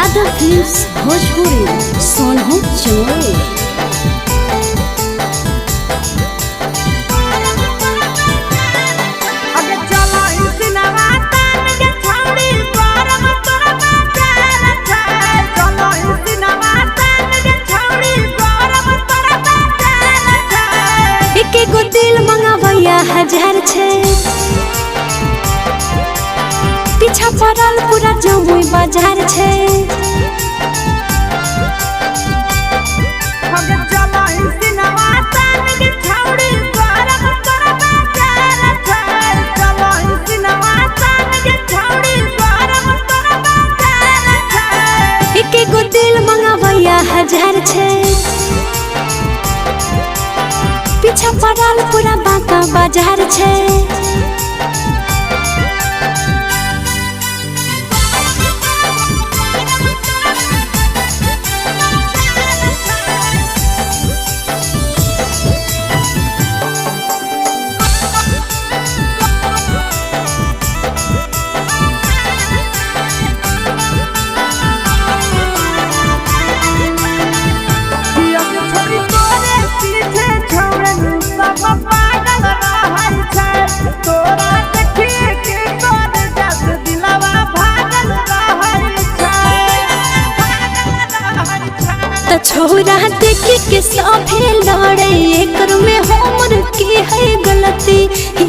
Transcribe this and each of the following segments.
Yadav films Bhojpuri Sonu Chamoli. एके गो दिल मंगावैया हजार छे, पीछा पड़ल पूरा जमुई बाजार छे। एके गो दिल मंगावैया हजार छे, पीछा पड़ल पूरा बांका बाजार छे। छोरा देखे के सभे लड़े, एकर में हमर की है गलती।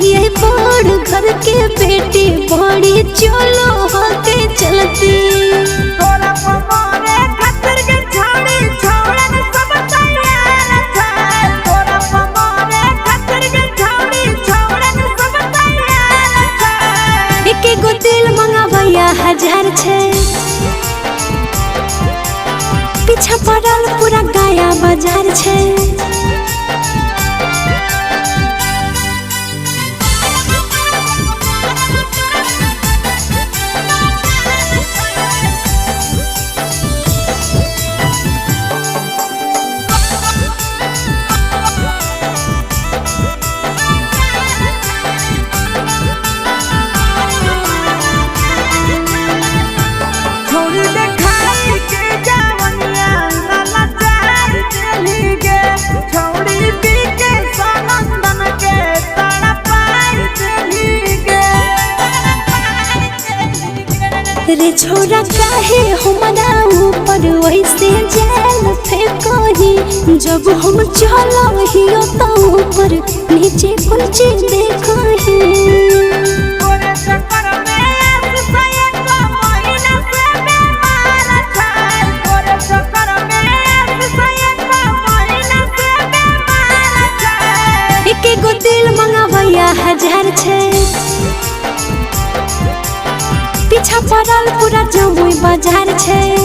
ये बड़ घर के बेटी बड़ी चलो होके चलती। एके गो दिल मंगावैया हजार छे, पीछा पड़ल पूरा गाया बाजार छे। रे छोरा काहे हमरा ऊपर वैसे जाल फेंकही, जब हम चलहियो तो ऊपर नीचे कुछ देखही। एके गो दिल मंगावैया हजार छे, पीछा पड़ल पूरा जमुई बाजार छे।